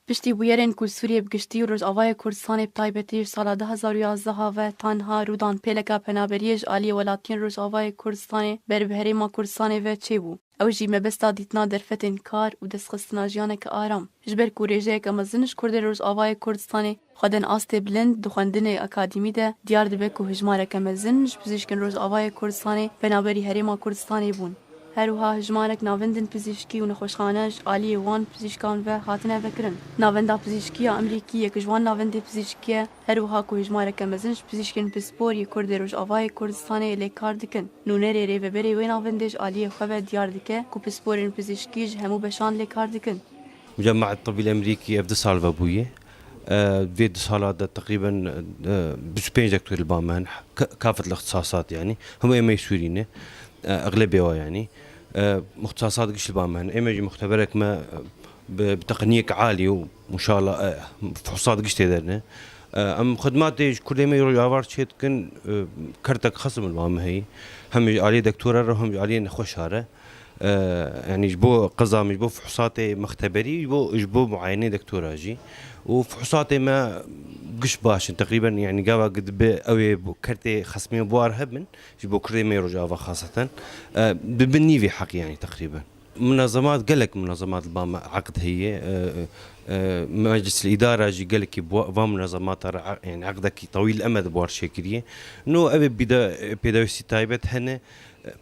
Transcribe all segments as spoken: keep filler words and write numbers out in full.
Piştî bûyerên ku li Sûriyê bi giştî û Rojavayê Kurdistanê bi taybetî ji sala du hezar û yazdeh ve tanha rûdan pêleka penaberiyê ji aliyê welatiyên Rojavayê Kurdistanê ber bi Herêma Kurdistanê ve çêbû. Ew jî mebesta dîtina derfetên kar û destxistina jiyaneke aram. Ji ber ku rêjeyeke mezin ji Kurdên Rojavayê Kurdistanê xwe din astê bilind di xwendinê akademî de diyar dibe ku hijmareke mezin ji pizîşkên Rojavayê Kurdistanê penaberî Herêma Kurdistanê bûn. Her wiha hijmarek navendên pizîşkî û nexweşxane ji aliyê wan pizîşkan ve hatine vekirin. Navenda Pizîşkî ya Amerîkî yek ji wan navendê pizîşkî ye, her wiha ku hijmareke mezin ji pizîşkên pispor yê Kurd ê Rojavayê Kurdistanê lê kar dikin. Nûnerê rêveberê wê navendê ji aliyê xwe ve diyar dike ku pisporên pizîşkî ji hemû beşan lê kar dikin. Mucemma Tibbî Emerîkî ev du sal ve bûye. E, vê du sala de teqrîben, e, bîst û pênc doktor li ba me hene. Ka-, kafet li ixtisasat yani. Hemû ê me Sûrî ne. E, exlebê wa yani. E, ixtisasat giş li ba me hene. Ê me jî muxteberek me, e, bi, bi teqniyek alî û inşallah, e, fuhsat giş tê de ne. E, em xidmatê ji Kurdê me yê Rojava çê dikin, e, kertek xesim li ba me heye. Hem ji aliyê doktora re hem ji aliyê nexweşa re. E, yani ji bo qeza min, ji bo fuhsatê mexteberî, ji bo, ji bo muayenê doktora jî. Û fuhsatê me giş baş in. Teqrîben yani gava dibe ew ê bo kertê xesimê buar hebin, ji bo Kurdê me yê Rojava xaseten. E, bi bin nîvî heqî yani teqrîben. Munazemat, gelek munazemat li ba me eqd heye. E, e, Meclis Îdara jî gelekî bu-, va munazemata re e-, yani eqdekî tewîl emed buar çêkiriye. No ev ê bîde, e, pêdawîstî taybet hene.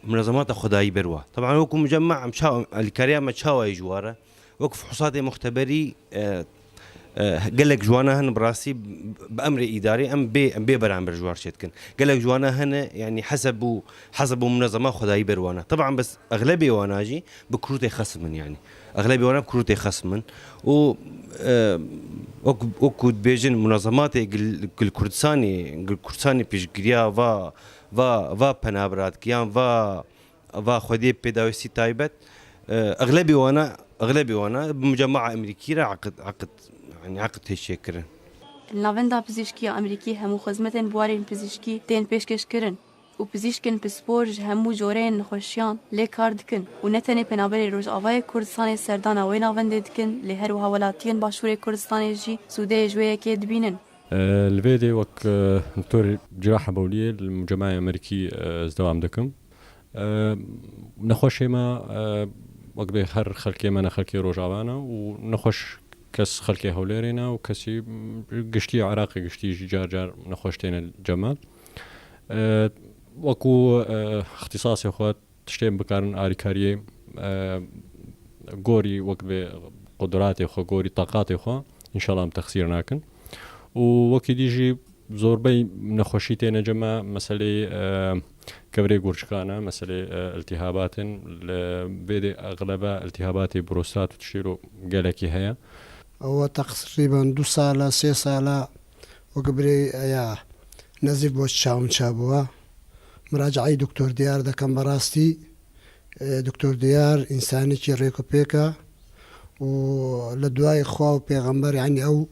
Munezemata xwedayî ber wa. Teban wekû mucemma em ça-, alîkariya me çawa ye ji wa re? Wek fuhsatê muxteberî, e, e, gelek ji wana hene bi rastî bi emrê îdarê em bê, em bê beramber ji war çêdikin. Gelek ji wana hene, yani heseb û, heseb û munezema xwedayî ber wana. Teban bes exlebê wana jî bi kurûtê xesim in yani. Exlebê wana bi kurûtê xesim in. Û, e, wek, wekû dibêjin munezematê gil, gil Kurdistanê, gil Kurdistanê pêşgiriya va, va, va penabiratikiyan, va, va xwediyê pêdawîstî taybet, e, exlebî wana, exlebî wana bi mucemmaa Amerîkî re eqid, eqid, yani eqid tê çêkirin. Li Navenda Pizîşkî ya Amerîkî hemû xizmetên buwarên pizîşkî tên pêşkêşkirin û pizîşkên pispor ji hemû coreyên nexweşiyan lê kar dikin û ne tenê penaberê Rojavayê Kurdistanê serdana wê navendê dikin, lê her wiha welatiyên Başûrê Kurdistanê jî sûdeyê ji wê yekê dibînin. Li vê dê wek, e, doktor Ciraha Bawliyê li mucemaya Amerîkî, e, ez dewam dikim. E, nexweşê me, e, wek bê her xelkê me ne xelkê Rojava ne û nexweş kes xelkê Hewlêrê ne û kesî, m, giştî Iraqê giştî jî car car nexweş têne cem me. E, wekû, e, ixtîsasê xwe tiştê em bikarin alîkariyê, e, gorî wek bê qudratê xwe, gorî taqatê xwe, înşallah em texsîr nakin. Û wekî dî jî zorbey nexweşî têne cem me, meselê, e, kevirê gurçikan e, meselê, e, iltîhabatên li vê dê exlebe iltîhabatê prostat û tiştê ro gelekî heye. Ew teqrîben du sala, sê sala wek birê ya nezîf bo çaw min çabûwa. Miracaeyî Doktor Diyar dekem berastî. E, Doktor Diyar însanekî rêkûpêk e û li duayê Xwa û Pêxember, yanî ew,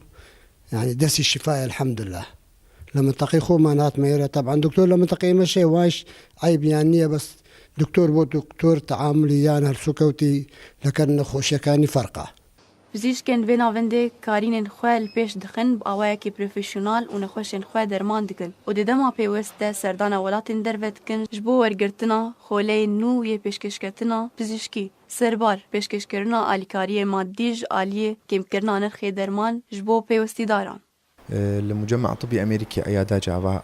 yanî destî şifa ye, elhamdulillah. Li minteqê xwe me nat me yere, teban doktor li minteqê me şey, wan jî eyb yan niye, bes doktor bo doktor teamulî yan helsûkewtî li ker nexweşekanî ferq e. Pizîşkên vê navendê karînên xwe li pêş dixin, bi awayekî profesyonal û nexweşên xwe derman dikin û di dema pêwest de serdana welatên derve dikin ji bo wergirtina xoleyên nû yê pêşkêşketina pizîşkî, serbar pêşkêşkirina alîkariyê madî ji aliyê kêmkirina nirxê derman ji bo pêwestîdaran. Li Mucemma Tibbî Amerîkî eyada çava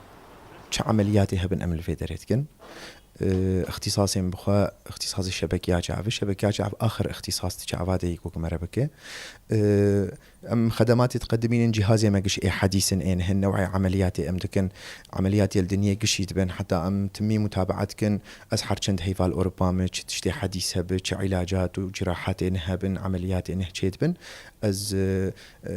çi emeliyatê hebin em li vê derê dikin. Îxtîsasên bi xwe, îxtîsasê şebekeya çavê, şebekeya çav axir îxtîsas di çava de yê ku me re bike. Em xedematê diqedimînin, cîhazê me giş ê hedîs in, ên hin new'ê emeliyatê em dikin. Emeliyatê li dinyê gişî dibin, heta em timî mutaba'a dikin. Ez her çend heyva li Ewropa me, çi tiştê hedîs hebe, çi îlacat û cirahatê ne hebin, emeliyatê ne çê dibin. Ez, e, e,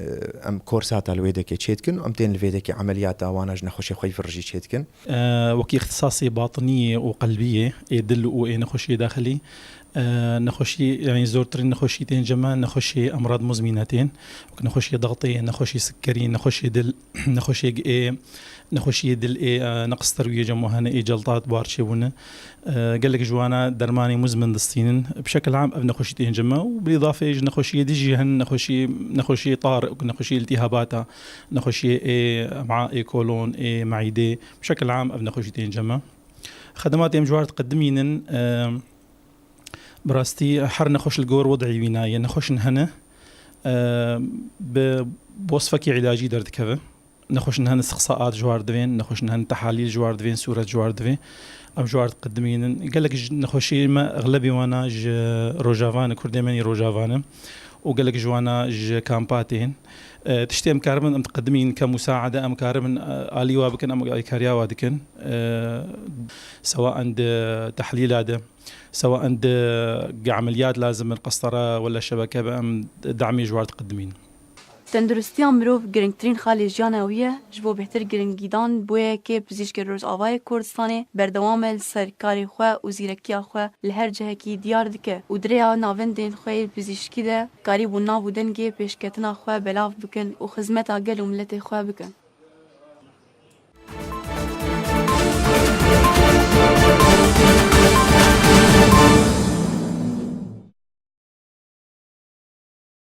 em korsata li wê dekê çê dikin û em tên li vê dekê emeliyata wana ji nexweşê xwe yî vir jî çê dikin. E, wekî îxtisasê batiniyê û Qelbiyê, ê dil û ê nexweşiyê daxilî. E, nexweşî, yanî zortirîn nexweşî tên ceme, nexweşiyê emrad muzmîne tên. Wek nexweşiyê daxtê, nexweşî sikkerî, nexweşiyê dil, nexweşiyê ê, nexweşiyê dil ê, e, neqis terwiyê cem hene, ê celtat bar çêbûne. E, gelek ji wana dermanê muzmin distînin. Bi şekil am ev nexweşî tên ceme û bilîdafê ji nexweşiyê dijî hin, nexweşiyê, nexweşiyê tar, wek nexweşiyê iltîhabata, nexweşiyê ê em'a, ê kolon, ê meîdê. Bi şekil am ev nexweşî tên ceme. Xedemata em ji war diqedimînin, e, bi rastî her nexweş li gor wed'î wî nayê. Nexweşin hene, e, bi wesfekî îlacî derdikeve. Nexweşin hene istixsaat ji war divên, nexweşin hene tehalîl ji war divên, sûret ji war divê. Em ji war diqedimînin. Gelek ji nexweşî me, exlebî wana ji Rojava ne, Kurdê me yê Rojava ne. Û gelek ji wana ji kampa tên. E, tiştê em karibin, em diqedimîn ke musaade, em karibin, e, alî wa bikin, em alîkariya wa dikin. E, sewaen di tehlîla de, sewaen di emeliyat lazim bin, qestara wala şebeke be, em damê ji war diqedimîn. Tenduristiya mirov girîngtirîn xalê jiyana wî ye. Ji bo bêhtir girîngîdan, boyekê pizîşkê Rojavayê Kurdistanê berdewam e li ser karê xwe û zîrekiya xwe li her cihekî diyar dike û di rêya navendên xwe yê pizîşkî de karîbû nav û dengê pêşketina xwe belav bikin û xizmeta gel û miletê xwe bikin.